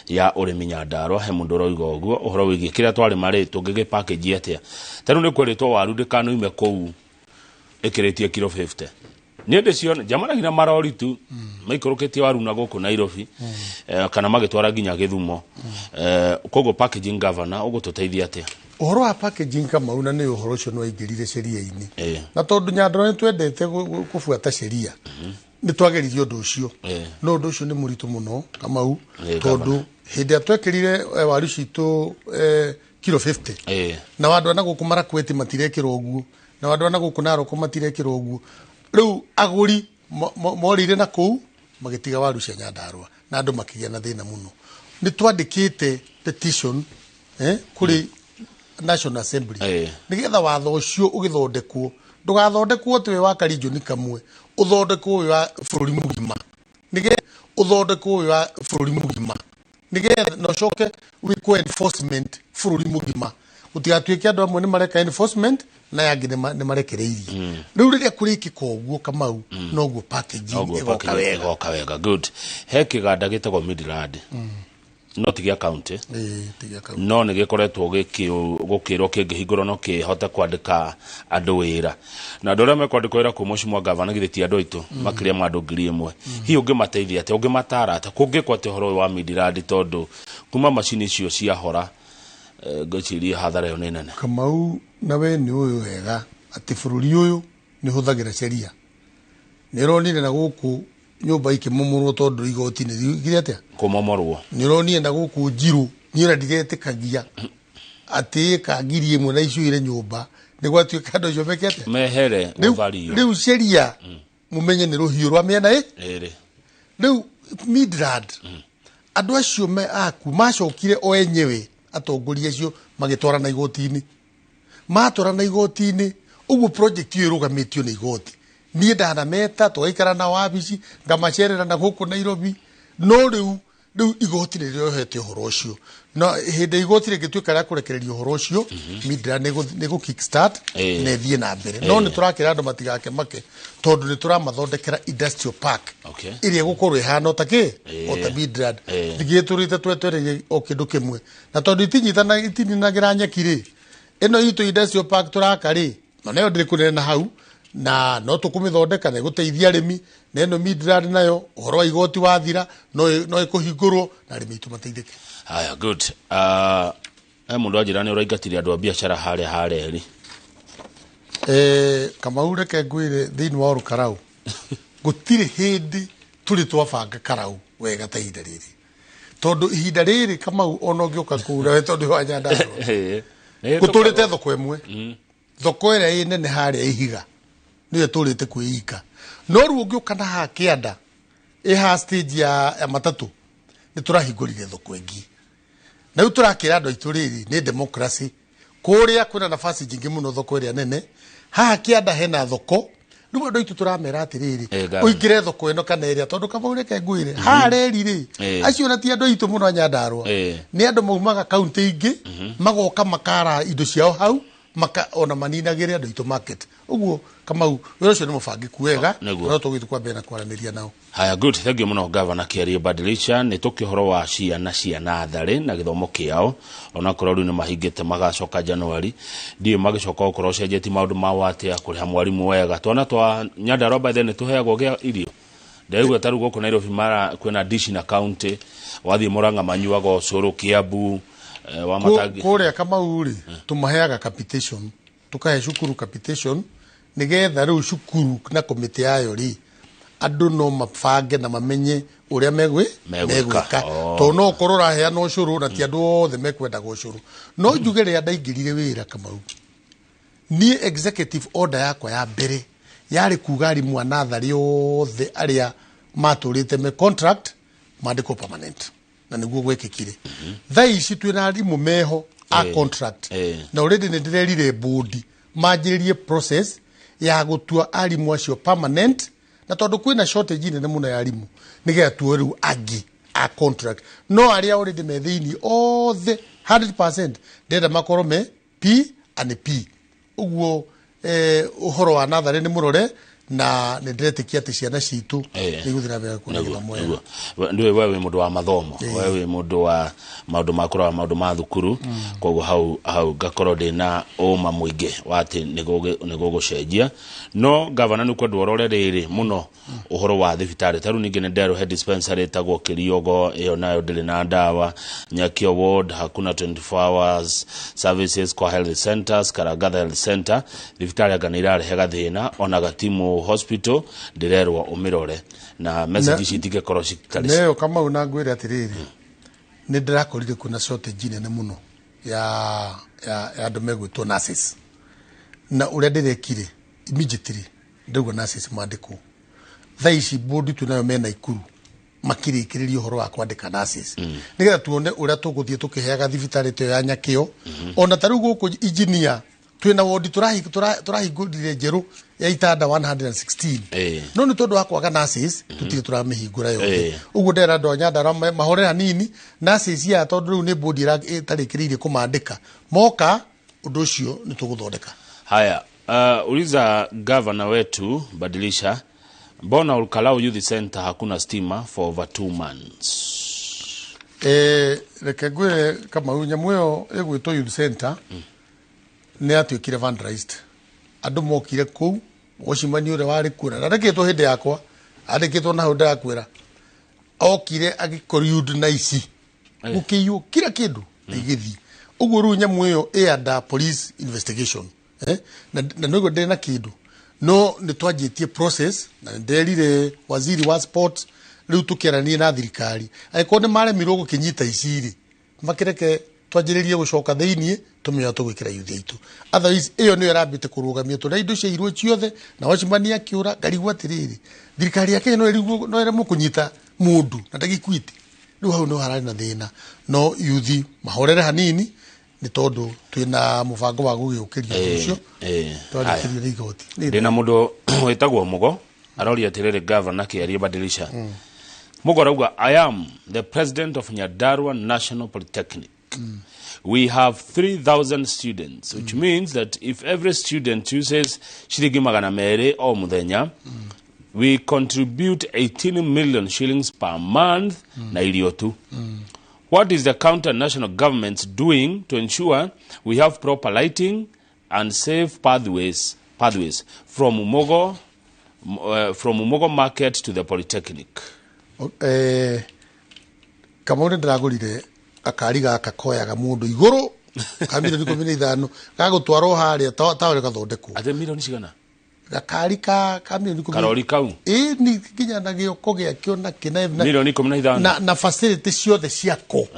ya ũrĩmi Nyandarua, he mũndũ ũroiga ũguo ũhoro wĩgiĩ kĩrĩa twarĩma rĩ tũngĩgĩ package atĩa. Ta rĩu nĩ kwerĩtwo waru ndĩkanoime kũu ĩkĩrĩtie kiro 50. Niĩ ndĩciona njamanagia na marori tu maikũrũkĩtie waru na gũkũ Nairobi, kana magĩtwara nginya Gĩthumo. Koguo packaging governor ũgũtũteithia atĩa? Ũhoro wa packaging Kamau, na nĩ ũhoro ũcio nĩ waingĩrire sheria-inĩ. Na tondũ Nyandarua nĩ twendete kũbuata sheria, nĩ twageririe ũndũ ũcio. No ũndũ ũcio nĩ mũritũ mũno Kamau, tondũ hĩndĩ ĩrĩa twekĩrire waru citũ kiro 50, na andũ a na gũkũ Marakweti matirekĩrwo ũguo, na andũ a na gũkũ Narok matirekĩrwo ũguo. Rĩu agũri morĩire na kũu magĩtiga waru cia Nyandarua na andũ makĩgĩa na thĩna mũno. Nĩ twandĩkĩte petition kũrĩ National Assembly nĩgetha watho ũcio ũgĩthondekwo Ndũgathondekwo atĩ wĩ wa karijoni kamwe, ũthondekwo wĩ wa bũrũri mũgima. Nĩgetha ũthondekwo wĩ wa bũrũri mũgima. Nĩgetha na ũcoke wĩkwo enforcement bũrũri mũgima. Gũtigatuĩke andũ amwe nĩ mareka enforcement na aya angĩ nĩ marekereirie. Rĩu rĩrĩa kũrĩkĩka ũguo Kamau, noguo packaging ĩgoka wega. Ĩgoka wega. Good. He kĩganda gĩtagwo Midland. No ti gĩa county. No nĩ gĩkoretwo gũkĩrwo kĩngĩhingũrwo no kĩhote kwandĩka andũ wĩra. Na andũ arĩa mekwandĩkwo wĩra kũu Mheshimiwa Gavana githĩ ti andũ aitũ makĩria ma andũ 1000. Hihi ũngĩmateithia atĩa, ũngĩmatara atĩa kũngĩkwo atĩa ũhoro ũyũ wa Midland, tondũ kuma macini icio ciahora ngwĩciria hathara ĩyo nĩ nene. Kamau, na we nĩ ũyũ wega atĩ bũrũri ũyũ nĩ ũhũthagĩra sheria. Nĩ ũronire na gũkũ nyũmba ikĩmomorwo tondũ igoti nĩ riugire atĩa? Kũmomorwo. Nĩ ũronire na gũkũ Njirũ, niĩ ona ndiretĩkagia atĩ ĩka 1000 na icũire nyũmba nĩ gwatuĩka andũ acio meke atĩa? Mehere gũthario. Rĩu sheria mũmenye nĩ rũhiũ rwa mĩena ĩrĩ. Rĩu Midland andũ acio me aku macokire o enyewe atongoria acio magĩtwarana igoti-inĩ. Matwarana igoti-inĩ, ũguo project ĩyo ĩrũgamĩtio nĩ igoti. Niĩ ndanameta tũgaikara na wabici ngamacerera na gũkũ Nairobi, no rĩu igoti nĩ rĩohete ũhoro ũcio. Na hĩndĩ igoti rĩngĩtuĩka rĩa kũrekereria ũhoro ũcio, Midland nĩ gũ kick start na ĩthiĩ na mbere. No nĩ tũrakĩra andũ matigake make tondũ nĩ tũramathondekera industrial park ĩrĩa ĩgũkorwo ĩhana ota kĩ? Ota Midland. Ndigĩtũrĩte twetereire o kĩndũ kĩmwe. Na tondũ itininagĩra nyeki rĩ, ĩno itũ industrial park tũraka rĩ, na nayo ndĩrĩ kũnene na hau, na no tũkũmĩthondeka na ĩgũteithia arĩmi, na ĩno Midland nayo ũhoro wa igoti wathira no ĩkũhingũrwo na arĩmi aitũ mateithĩke. Haya, good. He mũndũ anjĩra nĩ ũraingatire andũ a biacara harĩa hareri. Kamau, reke ngwĩre thĩinĩ wa Olkalou gũtirĩ hĩndĩ tũrĩ twabanga karau wega ta ihinda rĩrĩ, tondũ ihinda rĩrĩ Kamau ona ũngĩũka kũu nawe tondũ wa Nyandarũa gũtũrĩte thoko ĩmwe, thoko ĩrĩa ĩ nene harĩa Ihiga nĩyo ĩtũrĩte kwĩika. No rĩu ũngĩũka na haha kĩanda ĩ haha stage ya matatũ nĩ tũrahingũrire thoko ĩngĩ. Na rĩu tũrakĩra andũ aitũ rĩrĩ nĩ democracy. Kũrĩa kwĩna nafasi nyingĩ mũno thoko ĩrĩa nene, haha kĩanda hena thoko. Rĩu andũ aitũ tũramera atĩrĩrĩ, ũingĩre thoko ĩno kana ĩrĩa, tondũ Kamau reke ngwĩre haha reri rĩ, acio ona ti andũ aitũ mũno a Nyandarũa, nĩ andũ maumaga kaunti ingĩ magoka makara indo ciao hau, maka ona maninagĩre andũ aitũ market. Ũguo Kamau wĩra ũcio nĩ mũbangĩku wega, no tũgĩthiĩ kwa mbere na kwaranĩria nao. Haya, good. Thank you mũno Gavana Kiarie Badilisha. Nĩ tũkĩhoro wa ciana cia natharĩ na gĩthomo kĩao, onakorwo rĩu nĩ mahingĩte magacoka January, ndiũĩ magĩcoka gũkorwo ũcenjetie maũndũ mao atĩa, kũrĩha mwarimũ wega. Twana twa Nyandarũa by the way nĩ tũheagwo gĩa irio. Ndaigua ta rĩu gũkũ Nairobi mara kwĩna dish na county, wathiĩ Murang'a manyuaga ũcũrũ, Kiambu, wa matangi. Kũrĩa Kamau rĩ, tũmaheaga capitation, tũkahe cukuru capitation nĩgetha rĩu cukuru na komĩtĩ yayo rĩ, andũ no mabange na mamenye ũrĩa megwĩka. Tondũ no ũkorwo ũraheana ũcũrũ na ti andũ othe mekwendaga ũcũrũ. No njuge rĩrĩa ndaingĩrire wĩra Kamau, niĩ executive order yakwa ya mbere yarĩ kuga arimũ a natharĩ othe arĩa matũrĩte me contract mandĩkwo permanent, na nĩguo gwekĩkire. Thaa ici twĩna arimũ meho a contract, na already nĩ ndĩrerire board manjĩrĩrie process ya gũtua arimũ acio permanent, na tondũ kwĩna shortage nene mũno ya arimũ nĩgetha tuoe rĩu angĩ a contract. No arĩa already me thĩinĩ othe 100% ndĩrenda makorwo me P and P. Ũguo ũhoro wa natharĩ nĩ mũrore, na nĩ ndĩretĩkia atĩ ciana citũ nĩ igũthiĩ na mbere kuona gĩthomo wega. Ndũĩ we wĩ mũndũ wa mathomo, we wĩ mũndũ wa maũndũ ma kũrora maũndũ ma thukuru, koguo hau ngakorwo ndĩna ũma mũingĩ wa atĩ nĩ gũgũcenjia. No gavana nĩ kwendwo ũrore rĩrĩ mũno ũhoro wa thibitarĩ. Ta rĩu ningĩ nĩ nderwo he dispensary ĩtagwo Kĩriogo, ĩyo nayo ndĩrĩ na ndawa. Nyakio ward hakuna 24 hours services kwa health centers, Karagatha health center thibitarĩ anga nĩ irarehe gathĩna, ona Gatimu hospital ndĩrerwo ũmĩrore na message ici itingĩkorwo citarĩ. Neyo Kamau na ngwĩre atĩrĩrĩ, nĩ ndĩrakorire kwĩna shortage nene mũno ya andũ megwĩtwo nurses, na ũrĩa ndĩrekire immediately ndauga nurses mandĩkwo. Thaa ici board twĩnayo me Naikuru makĩrĩkĩrĩria ũhoro wa kwandĩka nurses, nĩgetha tuone ũrĩa tũgũthiĩ tũkĩheaga thibitarĩ ta ĩyo ya Nyakĩo. Ona ta rĩu gũkũ engineer Twina wodi turahingũrire njerũ ya itanda 116, no nĩ tondũ wa kwaga nurses tutire turamĩhingũra yothe. Ũguo ndĩrera andũ a Nyandarua mahorere hanini, nurses ya tondũ rĩu nĩ bodi ĩtarĩkĩrĩirie kũmandĩka, moka ũndũ ũcio nĩ tũgũthondeka. Haya, uliza governor wetu badilisha, mbona Olkalou Youth Center hakuna stima for over 2 months? Reke ngwĩre Kamau, nyamũ ĩyo ĩgwĩtwo Youth Center nĩ yatuĩkire vandalized. Andũ mokire kũu, watchman ũrĩa warĩ kuo na ndandĩkĩtwo hĩndĩ yakwa, andĩkĩtwo na hau ndĩrakwĩra, okire agĩcollude na ici gũkĩiywo kila kĩndũ na igĩthiĩ. Ũguo rĩu nyamũ ĩyo ĩ under police investigation, na nĩguo ndĩrĩ na kĩndũ, no nĩ twanjĩtie process na nĩnderire waziri wa sports rĩu tũkĩaranie na thirikari, angĩkorwo nĩ maremirwo gũkĩnyita ici rĩ, makĩreke twanjĩrĩrie gũcoka thĩiniĩ tũmenye tũgwĩkĩra youth aitũ. Otherwise ĩyo nĩyo ĩrambĩte kũrũgamio tondũ indo ciairwo ciothe na watchman akĩũra. Ngarigwo atĩrĩrĩ, thirikari ya Kenya no ĩremwo kũnyita mũndũ na ndagĩkuĩte. Rĩu hau nĩho hararĩ na thĩna, no youth mahorere hanini nĩ tondũ twĩna mũbango wa gũgĩũkĩria ũndũ ũcio twarĩkĩrio nĩ igoti. Ndĩna mũndũ wĩtagwo Mugo aroria atĩrĩrĩ, governor kĩarie badilisha. Mugo arauga, I am the president of Nyandarua National Polytechnic. We have 3,000 students, which means that if every student uses shilingi 200 o muthenya, we contribute 18 million shillings per month na irio tu. What is the county and national governments doing to ensure we have proper lighting and safe pathways from Umugo market to the Polytechnic? Kamau nĩ ndĩragũrire gakari gaka koyaga mũndũ igũrũ ka milioni 15 gagũtwarwo harĩa taũrĩ gathondekwo. Atĩ milioni cigana? Gakari ka milioni 10 karori kau ĩ nĩ nginya na gĩoko gĩakĩo na kĩna milioni 15 na facility ciothe ciako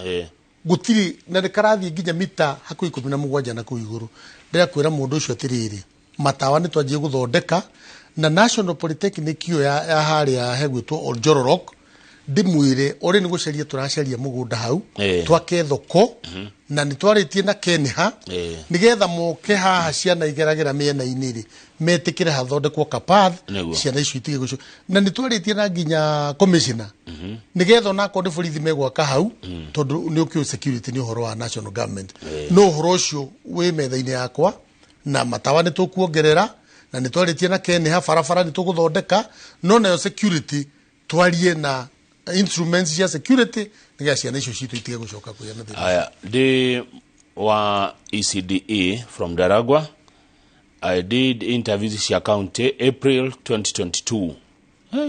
gũtirĩ, na nĩ karathiĩ nginya mita hakuhĩ 17 na kũu igũrũ. Ndĩrakwĩra mũndũ ũcio atĩrĩrĩ, matawa nĩ twanjie gũthondeka na National Polytechnic ĩyo ya harĩa hegwĩtwo Oljororok, ndĩmwĩre orĩ nĩ gũcaria tũracaria mũgũnda hau twake thoko, na nĩ twarĩtie na Kenha nĩgetha moke haha ciana igeragĩra mĩena-inĩ rĩ metĩkĩre hathondekwo kapath ciana icio itige gũco, na nĩ twarĩtie na nginya commissioner nĩgetha onakorwo nĩ borithi megwaka hau tondũ nĩ ũkĩũĩ security nĩ ũhoro wa national government. No ũhoro ũcio wĩ metha-inĩ yakwa, na matawa nĩ tũkuongerera, na nĩ twarĩtie na Kenha barabara nĩ tũgũthondeka, no nayo security twarie na instruments cia security nĩgetha ciana icio citũ itige gũcoka kũgĩa na thĩna. Aya, ndĩ wa ECDE from Daragwa. I did interviews cia county April 2022.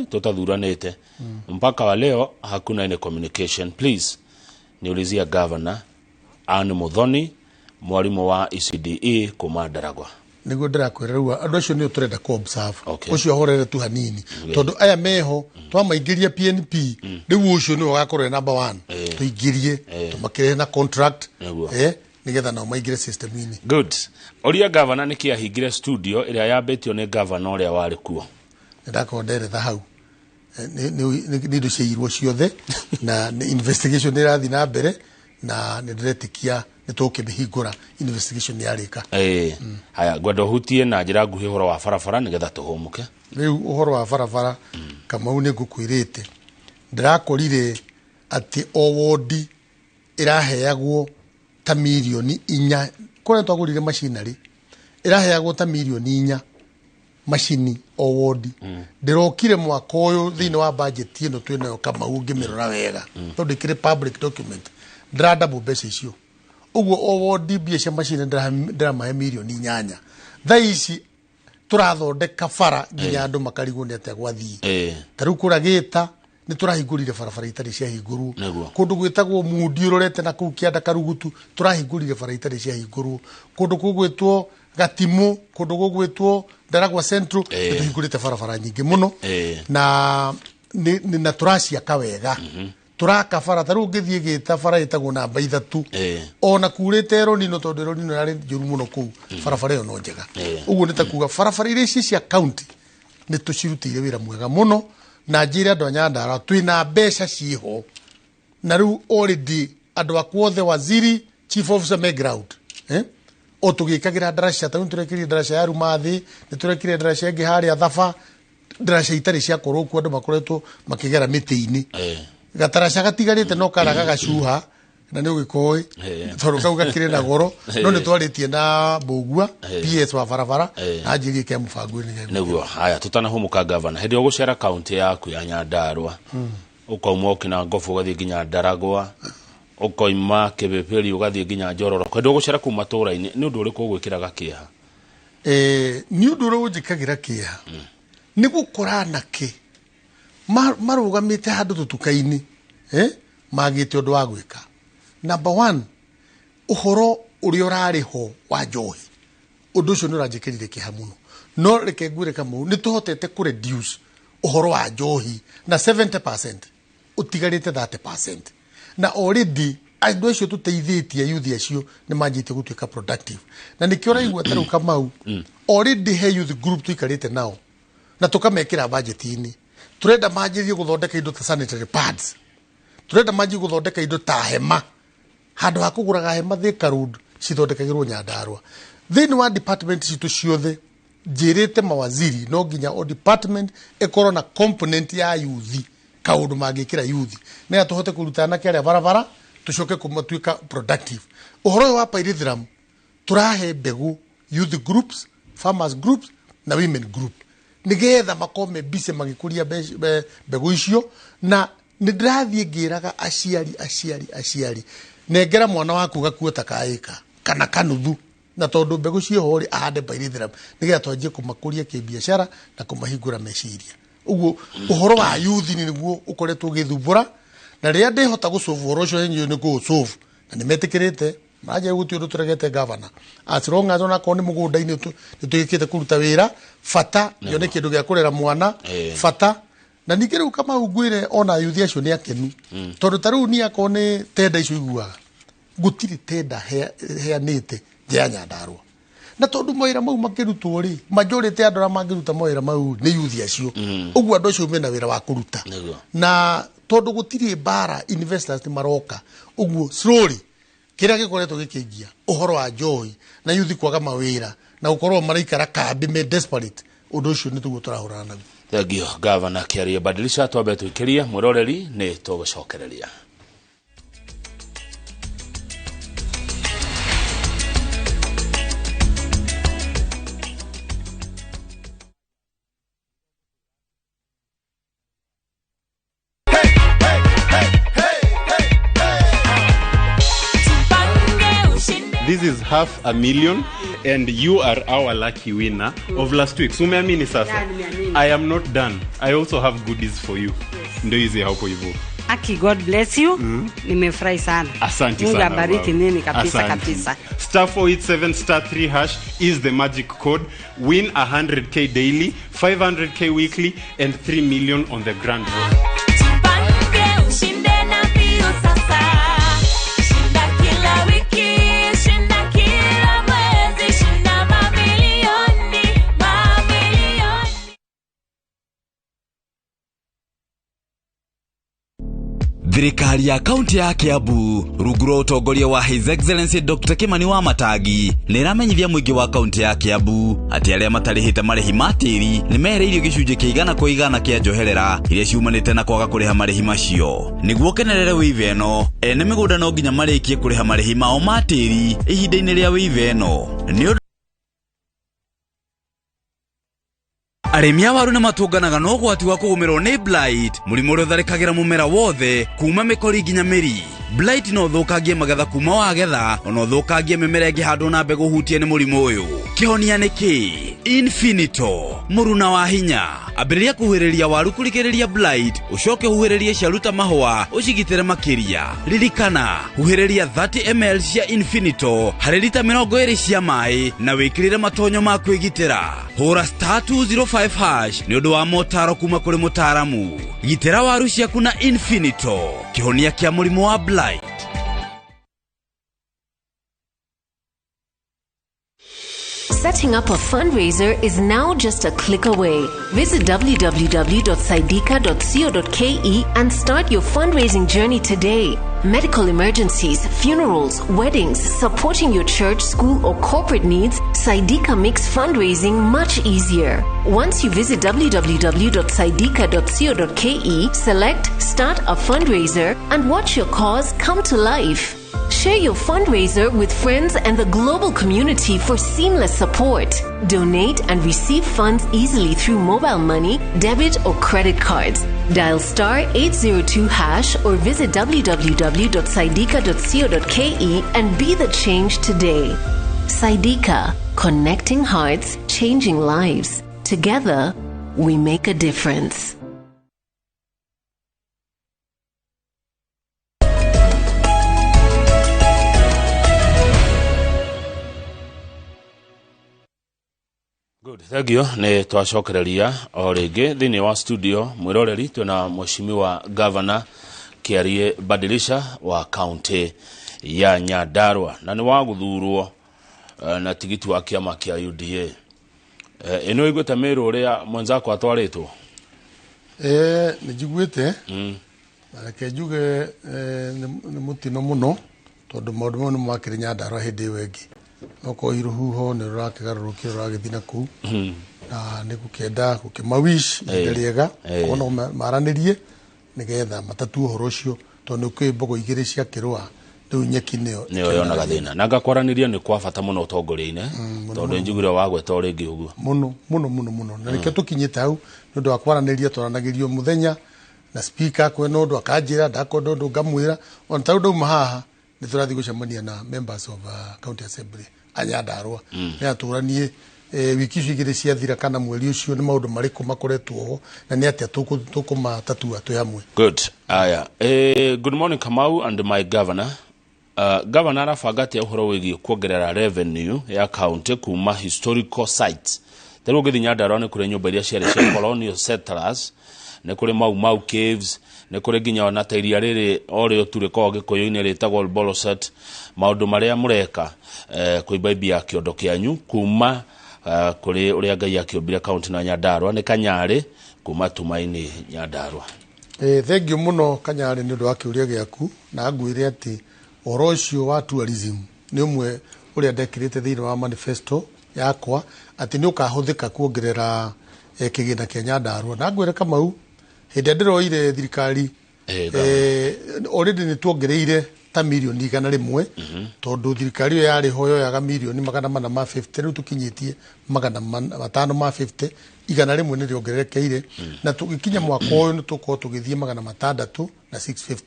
Tutathuranĩte. Mpaka wa leo hakuna any communication. Please niulizia governor Anne Muthoni, mwalimu wa ECDE kuma Daragwa. Nĩguo ndĩrakwĩra rĩu andũ acio nĩo tũrenda kũ observe. Ũcio ahorere tu hanini tondũ aya meho twamaingĩria PNP, rĩu ũcio nĩwe ũgakorwo e number 1, tũingĩrie tũmakĩrehe na contract nĩgetha nao maingĩre system-inĩ. Good. Oria governor nĩkĩ ahingire studio ĩrĩa yambĩtio nĩ governor ũrĩa warĩ kuo. Nĩndakorwo nderetha hau nĩ indo ciairwo ciothe na investigation nĩ ĩrathiĩ na mbere na nĩ ndĩretĩkia nĩ tũkĩmĩhingũra investigation nĩ yarĩka. Haya, ngwenda ũhutie na njĩra nguhĩ ũhoro wa barabara nĩgetha tũhũmũke. Rĩu ũhoro wa barabara Kamau nĩ ngũkwĩrĩte, ndĩrakorire atĩ o wodi ĩraheagwo ta milioni 4, kũrĩa twagũrire macinarĩ ĩraheagwo ta milioni 4 macini o wodi. Ndĩrokire mwaka ũyũ thĩinĩ wa budget ĩno twĩnayo Kamau ngĩmĩrora wega tondũ ĩkĩrĩ public document, ndĩrandabũ mbeca icio. Ũguo o wodi mbia cia macini ndĩramahe milioni 8. Thaa ici tũrathondeka bara nginya andũ makarigwo nĩ atĩa gwathiĩ. Ta rĩu kũrĩa Gĩta nĩ tũrahingũrire barabara itarĩ ciahingũrwo. Kũndũ gwĩtagwo Mundi ũrorete na kũu kĩanda Karugutu tũrahingũrire bara itarĩ ciahingũrwo. Kũndũ gũgwĩtwo Gatimu, kũndũ gũgwĩtwo Ndaragwa Central nĩ tũhingũrĩte barabara nyingĩ mũno na na tũraciaka wega. Tũraka bara ta rĩu ũngĩthiĩ Gĩta bara ĩtagwo namba 3, ona kurĩte Eronino tondũ Eronino yarĩ njũru mũno kũu, barabara ĩyo no njega. Ũguo nĩ ta kuga barabara iria ici cia county nĩ tũcirutĩire wĩra mwega mũno, na njĩre andũ a Nyandarua twĩna mbeca ciĩho, na rĩu already andũ akwa othe waziri, chief officer me ground, O tũgĩkagĩra ndaraca ta rĩu nĩtũrekĩrire ndaraca ya Rumathi, nĩtũrekire ndaraca ĩngĩ harĩa Thaba, ndaraca itarĩ ciakorwo kuo andũ makoretwo makĩgera mĩtĩ-inĩ. Gataraca gatigarĩte no kara gagacuha na nĩ ũgĩkoĩ tondũ kau gakĩrĩ na goro, no nĩ twarĩtie na Mbũgua PS wa barabara na anjĩrie ke mũbango-inĩ. Nĩguo haya tũtanahũmũka gavana, hĩndĩ ĩyo ũgũcera kaunti yaku ya Nyandarua, ũkauma ũkina Ngobu ũgathiĩ nginya Ndaragwa, ũkoima Kĩbĩbĩri ũgathiĩ nginya Njororo, hĩndĩ ĩyo ũgũcera kũu matũũra-inĩ, nĩ ũndũ ũrĩkũ ũgwĩkĩraga kĩeha? Nĩ ũndũ ũrĩa ũnjĩkagĩra kĩeha nĩ gũkora anake marũgamĩte handũ tũtuka-inĩ, magĩte ũndũ wa gwĩka. Number one, ũhoro ũrĩa ũrarĩ ho wa njohi, ũndũ ũcio nĩ ũranjĩkĩrire kĩeha mũno. No reke ngwĩre Kamau, nĩ tũhotete kũ reduce ũhoro wa njohi na 70%, ũtigarĩte 30%. Na already andũ acio tũteithĩtie, youth acio nĩ manjĩtie gũtuĩka productive, na nĩkĩo ũraigua ta rĩu Kamau, already he youth group tũikarĩte nao na tũkamekĩra budget-inĩ. Tũrenda manjĩrie gũthondeka indo ta sanitary pads, tũrenda manjie gũthondeka indo ta hema, handũ ha kũgũraga hema Thika Road cithondekagĩrwo Nyandarua. Thĩinĩ wa department citũ ciothe njĩrĩte mawaziri no nginya o department ĩkorwo na component ya youth, kaũndũ mangĩkĩra youth nĩgetha tũhote kũruta anake arĩa barabara tũcoke kũmatuĩka productive. Ũhoro ũyũ wa pyrethrum, tũrahe mbegũ youth groups, farmers groups na women group, nĩgetha makorwo me busy magĩkũria mbegũ icio. Na nĩ ndĩrathiĩ ngĩraga aciari, aciari, aciari, nengera mwana waku gakuo ta ka ĩka kana kanuthu, na tondũ mbegũ ciĩho rĩ, ahande pyrethrum nĩgetha twanjie kũmakũria kĩbiacara na kũmahingũra meciria. Ũguo ũhoro wa youth nĩguo ũkoretwo ũgĩthumbũra, na rĩrĩa ndĩhota gũsolve ũhoro ũcio nĩ kũũsolve, na nĩ metĩkĩrĩte manjia gũtirĩ ũndũ tũregete governor, as long as onakorwo nĩ mũgũnda-inĩ nĩ tũgĩkĩte kũruta wĩra, bata yone kĩndũ gĩa kũrera mwana, bata. Na ningĩ rĩu Kamau ngwĩre ona youth acio nĩ akenu, tondũ ta rĩu niĩ akorwo nĩ tenda icio iguaga gũtirĩ tenda heanĩte nja ya Nyandarua, na tondũ mawĩra mau makĩrutwo rĩ, majority ya andũ arĩa mangĩruta mawĩra mau nĩ youth acio. Ũguo andũ acio mena wĩra wa kũruta, na tondũ gũtirĩ mbara, investors nĩ maroka. Ũguo slowly kĩrĩa gĩkoretwo gĩkĩngia ũhoro wa njohi na youth kwaga mawĩra na gũkorwo maraikara kambi me desperate, ũndũ ũcio nĩ tũguo tũrahũrana naguo. Thank you Governor Kiarie. Badilisha twambe twĩkĩrie mwĩroreri, nĩ tũgũcokereria. This is 500,000 and you are our lucky winner of last week. So umeamini sasa? Yeah, I am not done. I also have goodies for you. Yes. Ndio hizi hapo hivyo. Aki, God bless you. Nimefurahi sana. Asante Mungu sana. abariki Wow. nini kabisa. Asante. Kabisa. Star 487 star 3 hash is the magic code. Win 100K daily, 500K weekly and 3 million on the grand road. Jipange ushinde na mbio sasa. Shinda kila wiki, shinda kila mwezi, shinda mamilioni, mamilioni. Thirikari ya kaunti ya Kiambu rungu rwa ũtongoria wa His Excellency Dr. Kimani wa Matangi nĩ ĩramenyithia mũingĩ wa kaunti ya Kiambu atĩ arĩa matarĩhĩte marĩhi ma tĩri nĩ mehereirio gĩcunjĩ kĩa 100% kĩa njoherera iria ciumanĩte na kwaga kũrĩha marĩhi macio. Nĩguo ũkenerere wĩiva ĩno, ene mĩgũnda no nginya marĩkie kũrĩha marĩhi mao ma tĩri ihinda-inĩ rĩa wĩiva ĩno. Nĩ arĩmi a waru nĩ matũnganaga na ũgwati wa kũgũmĩrwo nĩ blight, mũrimũ ũrĩa ũtharĩkagĩra mũmera wothe kuma mĩkori nginya mĩri. Blight no ũthũkangie magetha kuma wagetha, ona ũthũkangie mĩmera ĩngĩhandwo na mbegũ hutie nĩ mũrimũ ũyũ. Kĩhonia nĩ kĩ? Infinito, mũruna wa hinya. Ambĩrĩria kũhuhĩrĩria waru kũrigĩrĩria blight, ũcoke ũhuhĩrĩrie ciaruta mahũa ũcigitĩre makĩria. Ririkana, huhĩrĩria 30 ml cia Infinito harĩ rita 20 cia maĩ na wĩkĩrĩre matonyo ma kwĩgitĩra. Hũra star 205 hash nĩ ũndũ wa motaro kuma kũrĩ mũtaaramu. Gitĩra waru ciaku na Infinito, kĩhonia kĩa mũrimũ wa blight. Setting up a fundraiser is now just a click away. Visit www.saidika.co.ke and start your fundraising journey today. Medical emergencies, funerals, weddings, supporting your church, school, or corporate needs, Saidika makes fundraising much easier. Once you visit www.saidika.co.ke, select Start a Fundraiser and watch your cause come to life. Share your fundraiser with friends and the global community for seamless support. Donate and receive funds easily through mobile money, debit, or credit cards. Dial star 802 hash or visit www.saidika.co.ke and be the change today. Saidika, connecting hearts, changing lives. Together, we make a difference. Good, thank you. Nĩ twacokereria o rĩngĩ thĩinĩ wa studio mwĩroreri twĩna mheshimiwa governor Kiarie Badilisha wa county ya Nyandarua na nĩ wa gũthurwo na tigiti wa kĩama kĩa UDA. Ĩno ĩguĩte mĩrũ ũrĩa mwenzako atwarĩtwo? Nĩ njiguĩte. Na reke njuge nĩ mũtino mũno tondũ maũndũ mau nĩ makĩrĩ Nyandarua hĩndĩ ĩyo ĩngĩ. No korwo rũhuho nĩ rũrakĩgarũrũkio rũragĩthiĩ na kũu na nĩ gũkĩenda gũkĩmawish ihinda rĩega korwo no maranĩrie nĩgetha matatue ũhoro ũcio tondũ nĩ kwĩ mbogo igĩrĩ cia kĩrũa rĩu nyeki nĩyo yonaga thĩna na ngakwaranĩria nĩ kwa bata mũno ũtongoria-inĩ tondũ njugire wagweta o rĩngĩ ũguo mũno mũno mũno mũno na nĩkĩo tũkinyĩte hau nĩ ũndũ wa kwaranĩria twaranagĩrio mũthenya na speaker kwĩna ũndũ akanjĩra ndakwenda ũndũ ngamwĩra ona ta rĩu ndauma haha nĩ tũrathiĩ gũcemania na members of county assembly a Nyandarua nĩ atũranie wiki icio igĩrĩ ciathira kana mweri ũcio nĩ maũndũ marĩkũ makoretwo ho na nĩ atĩa tũkũmatatua twĩ hamwe. Good. Aya. Good morning Kamau and my governor. Governor arabanga atĩa ũhoro wĩgiĩ kuongerera revenue ya county kuma historical sites. Ta rĩu ũngĩthiĩ Nyandarua nĩ kũrĩ nyũmba iria ciarĩ cia colonial settlers, nĩ kũrĩ Mau Mau caves, nĩ kũrĩ nginya ona ta iria rĩrĩ o rĩo tu rĩkoragwo Gĩkũyũ-inĩ rĩtagwo Olbolosat. Maũndũ marĩa mũreka kũimbaimbia kĩondo kĩanyu kuma kũrĩ ũrĩa Ngai akĩũmbire county na Nyandarua nĩ Kanyarĩ kuma Tumaini Nyandarua. Thank you mũno Kanyarĩ nĩ ũndũ wa kĩũria gĩaku na ngwĩre atĩ ũhoro ũcio wa tourism nĩ ũmwe ũrĩa ndekĩrĩte thĩinĩ wa manifesto yakwa atĩ nĩ ũkahũthĩka kuongerera kĩgĩna kĩa Nyandarua na ngwĩre Kamau hĩndĩ ĩrĩa ndĩroire thirikari already nĩ tuongereire ta mirioni 100 tondũ thirikari ĩyo yarĩ ho yoyaga mirioni 450 rĩu tũkinyĩtie 550 100 nĩ rĩongererekeire na tũgĩkinya mwaka ũyũ nĩ tũkorwo tũgĩthiĩ 600 na 650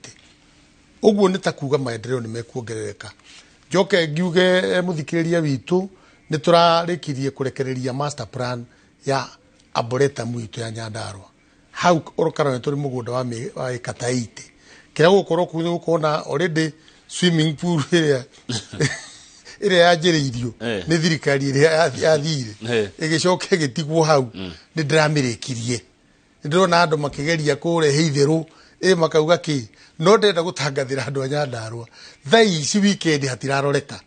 ũguo nĩ ta kuga maendeleo nĩ mekuongerereka. Njoke ngiuge mũthikĩrĩria witũ nĩ tũrarĩkirie kũrekereria master plan ya Arboretum itũ ya Nyandarua hau Orokarone tũrĩ mũgũnda wa ĩka ta 80 kĩrĩa gũgũkorwo kũu nĩ gũkorwo na already swimming pool ĩrĩa yanjĩrĩirio nĩ thirikari ĩrĩa yathire ĩgĩcoka ĩgĩtigwo hau nĩ ndĩramĩrĩkirie nĩ ndĩrona andũ makĩgeria kũrehe itherũ makauga kĩ no ndĩrenda gũtangathĩra andũ a Nyandarua thaa ici weekend hatiraroreka.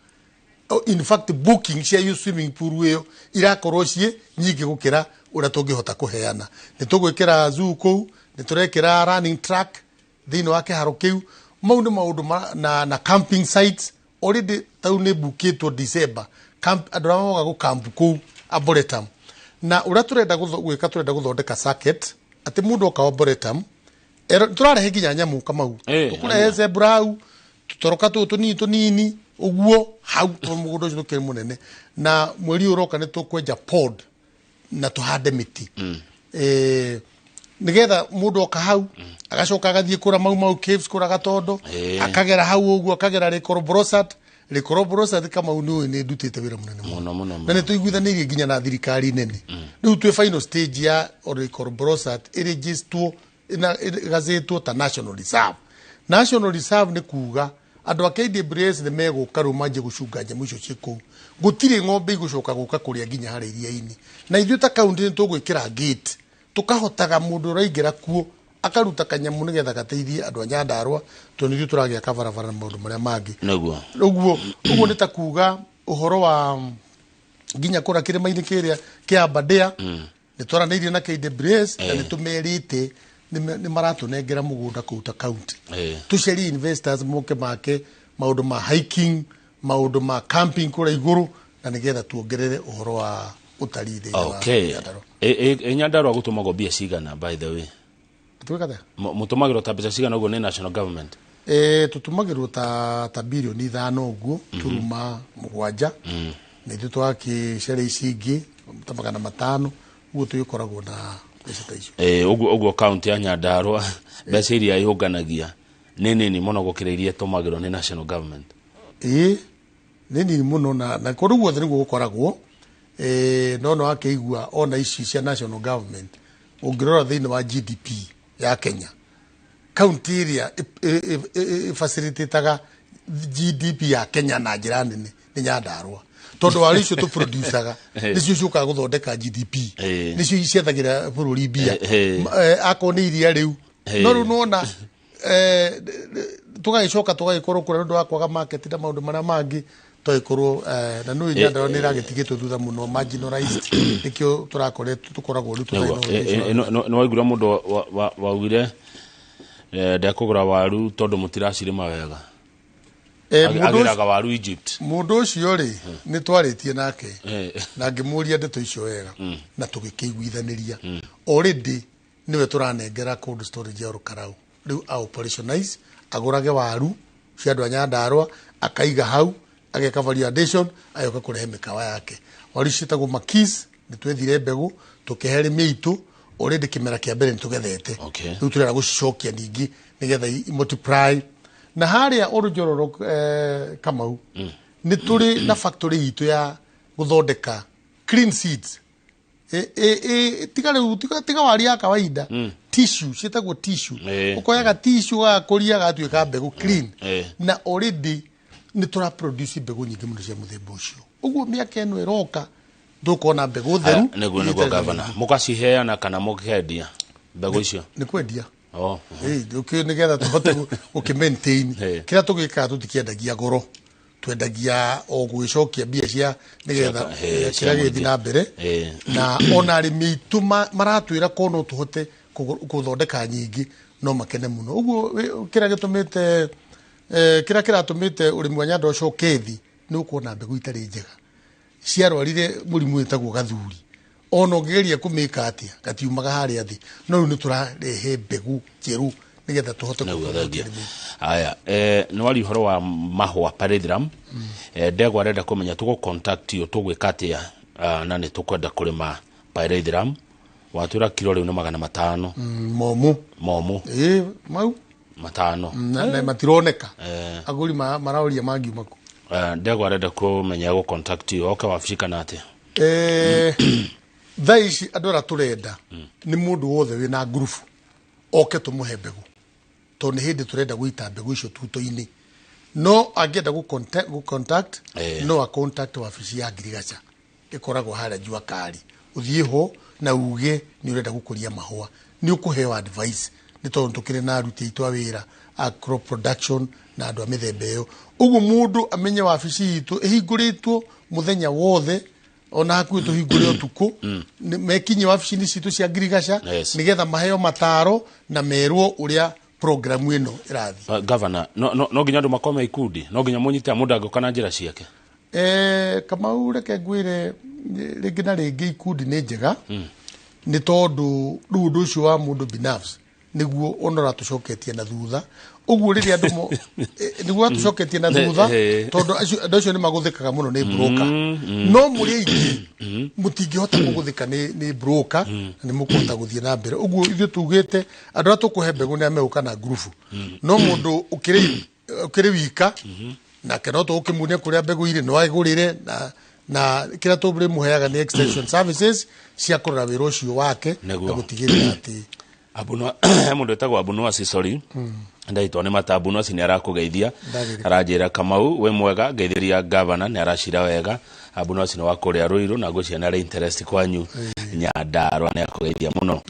In fact booking cia yu swimming pool ĩyo irakorwo ciĩ nyingĩ gũkĩra ũrĩa tũngĩhota kũheana. Nĩ tũgwĩkĩra zoo kũu, nĩ tũrekĩra running track thĩinĩ wa kĩharo kĩu mau nĩ maũndũ na camping sites already tau nĩ bukĩtwo December camp andũ arĩa moga gũkamp kũu Arboretum na ũrĩa tũrenda gwĩka tũrenda gũthondeka circuit atĩ mũndũ oka Arboretum tũrarehe nginya nyamũ Kamau tũkũrehe zebra hau tũtoroka tũtũ tũnini tũnini ũguo hau tondũ mũgũnda ũcio ndũkĩrĩ mũnene na mweri ũyũ ũroka nĩ tũkwenja pod na tũhande mĩtĩ nigetha mũndũ oka hau agacoka agathiĩ kũra Mau Mau caves kũra Gatondo akagera hau ũguo akagera Lekoroborosat Kamau nĩ ũĩ nĩ ndutĩte wĩra mũnene mũno na nĩ tũiguithanĩirie nginya na thirikari nene rĩu twĩ final stage ya Lekoroborosat ĩrĩgistwo ĩgazĩtwo ta national reserve. National reserve nĩ kuga andũ a KWS nĩ megũka rĩu manjie gũcunga nyamũ icio ciĩ kũu gũtirĩ ng'ombe igũcoka gũka kũrĩa nginya harĩa iria-inĩ na ithuĩ ta kaunti nĩ tũgwĩkĩra gate tũkahotaga mũndũ ũraingĩra kuo akaruta kanyamũ nĩgetha gateithie andũ a Nyandarua tondũ nithuĩ tũragĩaka barabara na maũndũ marĩa mangĩ. Nĩguo ũguo nĩ ta kuga ũhoro wa Nginya kũrĩa kĩrĩma-inĩ kĩrĩa kĩa Aberdare nĩ twaranĩirie na KWS na nĩ tũmerĩte nĩ maratũnengera mũgũnda kũu ta county, tũcarie investors moke make maũndũ ma hiking, maũndũ ma camping kũrĩa igũrũ, na nĩgetha tuongerere ũhoro wa ũtarii thĩinĩ wa Nyandarua. Nyandarua gũtũmagwo mbia cigana, by the way? Twĩka atĩa? Mũtũmagĩrwo ta mbeca cigana ũguo nĩ national government? Tũtũmagĩrwo ta 5 birioni ũguo turuma 7, na ithuĩ twakĩcaria ici ingĩ ta 500 ũguo, tũgĩkoragwo na mbeca ta icio. Ũguo kaunti ya Nyandarua mbeca iria yũnganagia nĩ nini mũno gũkĩra iria ĩtũmagĩrwo nĩ national government. Ĩĩ, nĩ nini mũno, na kũndũ guothe nĩguo gũkoragwo. No akĩigua ona ici cia national government, ũngĩrora thĩinĩ wa GDP ya Kenya, kaunti ĩrĩa ĩfacilitataga GDP ya Kenya na njĩra nene nĩ Nyandarua, tondũ waru icio tũproducaga nĩcio ciũkaga gũthondeka GDP, nĩcio ciethagĩra bũrũri mbia. Akorwo nĩ iria rĩu, no rĩu nona tũgagĩcoka tũgagĩkorwo kũrĩa nĩ ũndũ wa kwaga market na maũndũ marĩa mangĩ tũgagĩkorwo na nĩ Nyandarua nĩ ĩragĩtigĩtwo thutha mũno, marginalized, nĩkĩo tũrakoretwo tũkoragwo rĩu tũtarĩ na ũhoro ũcio. Nĩ waiguire mũndũ waugire ndekũgũra waru tondũ mũtiracirĩma wega? Agĩraga waru Egypt. Mũndũ ũcio rĩ, nĩ twarĩtie nake na ngĩmũria ndeto icio wega na tũgĩkĩiguithanĩria. Already nĩwe tũranengera cold storage ya Olkalou rĩu a operationalize, agũrage waru cia andũ a Nyandarua, akaiga hau, ageka value addition, agoka kũrehe mĩkawa yake. Waru ciĩtagwo makis, nĩ twethire mbegũ tũkĩhe arĩmi aitũ. Already kĩmera kĩa mbere nĩ tũgethete. Rĩu tũrenda gũcicokia ningĩ nĩgetha multiply. Na harĩa Olujororo, Kamau, nĩ tũrĩ na factory itũ ya gũthondeka clean seeds. Tiga rĩu tiga wari ya kawaida, tissue, ciĩtagwo tissue. Ũkoyaga tissue, ũgakũria, gatuĩka mbegũ clean. Na already nĩ tũra produce mbegũ nyingĩ mũno cia mũthemba ũcio. Ũguo mĩaka ĩno ĩroka tũkona mbegũ theru. Nĩguo iria itarĩ na gavana, mĩrimũ. Mũkaciheana kana mũkendia mbegũ icio? Nĩ kwendia. Oh. Nĩgetha tũhote gũkĩ maintain kĩrĩa tũgĩkaga. Tũtikĩendagia goro, twendagia o gũgĩcokia mbia cia nĩgetha cia kĩrĩa gĩgĩthiĩ mũingĩ. na mbere. Na ona arĩmi aitũ maratwĩra ko no tũhote gũthondeka nyingĩ, no makene mũno. Ũguo kĩrĩa gĩtũmĩte kĩrĩa kĩratũmĩte ũrĩmi wa Nyandarua ũcoke thĩ nĩ gũkorwo na mbegũ itarĩ njega ciarwarire mũrimũ wĩtagwo gathuri. Ona ũngĩgeria kũmĩka atĩa, gatiumaga harĩa thĩ. No rĩu nĩ tũrarehe mbegũ njerũ nĩgetha tũhote Nĩguo kũpromote thengia. ũrĩmi. Aya, nĩ wari ũhoro wa mahũa pyrethrum. Ndegwa arenda kũmenya tũgũ contact you tũgwĩka atĩa, na nĩ tũkwenda kũrĩma pyrethrum. Watwĩra kiro rĩu nĩ 500. Momũ. Momũ. Ĩĩ, mau. 500. Na matironeka. Agũri maraũria mangiuma kũ. Ndegwa arenda kũmenya gũ contact you oke wabici kana atĩa? Thaa ici andũ arĩa tũrenda nĩ mũndũ wothe wĩna ngurubu oke tũmũhe mbegũ, tondũ nĩ hĩndĩ tũrenda gũita mbegũ icio tuto-inĩ. No angĩenda gũ contact, no a contact wabici ya ngirigaca ĩkoragwo harĩa Jua Kali. Ũthiĩ ho na uge nĩ ũrenda gũkũria mahũa, nĩ ũkũheo advice, nĩ tondũ tũkĩrĩ na aruti aitũ a wĩra a crop production na andũ a mĩthemba ĩyo. Ũguo mũndũ amenye wabici itũ ĩhingũrĩtwo mũthenya wothe, ona hakuhĩ tũhingũre ũtukũ. Mekinye wabici-inĩ citũ cia ngirigaca nĩgetha maheo mataro na merwo ũrĩa programu ĩno ĩrathiĩ. Governor, no nginya andũ makome ikundi? No nginya mũnyite mũndũ angĩũka na njĩra ciake? Kamau, reke ngwĩre, rĩngĩ na rĩngĩ ikundi nĩ njega, nĩ tondũ rĩu ũndũ ũcio wa mũndũ binafsi nĩguo ona ũratũcoketie na thutha. Ũguo rĩrĩa andũ nĩguo ũratũcoketie na thutha, tondũ andũ acio nĩ magũthĩkaga mũno nĩ broker. No mũrĩ aingĩ mũtingĩhota kũgũthĩka nĩ broker na nĩ mũkũhota gũthiĩ na mbere. Ũguo ithuĩ tugĩte andũ arĩa tũkũhe mbegũ nĩ arĩa megũka na ngurubu. No mũndũ ũkĩrĩ wika nake no tũgũkĩmuonia kũrĩa mbegũ irĩ, no agũrĩre, na kĩrĩa tũrĩmũheaga nĩ extension services cia kũrora wĩra ũcio wake na gũtigĩrĩra atĩ Abunwa, he mũndũ wĩtagwo Abunuasi, sorry, ndaitwo nĩ mata. Abunuasi nĩ arakũgeithia. Ndagĩrĩka. Aranjĩra, "Kamau, wĩ mwega? Ngeithĩria gavana, nĩ aracira wega." Abunuasi nĩ wa kũrĩa Rũirũ na ngwĩciria nĩ arĩ interest kwanyu Nyandarua, nĩ akũgeithia mũno.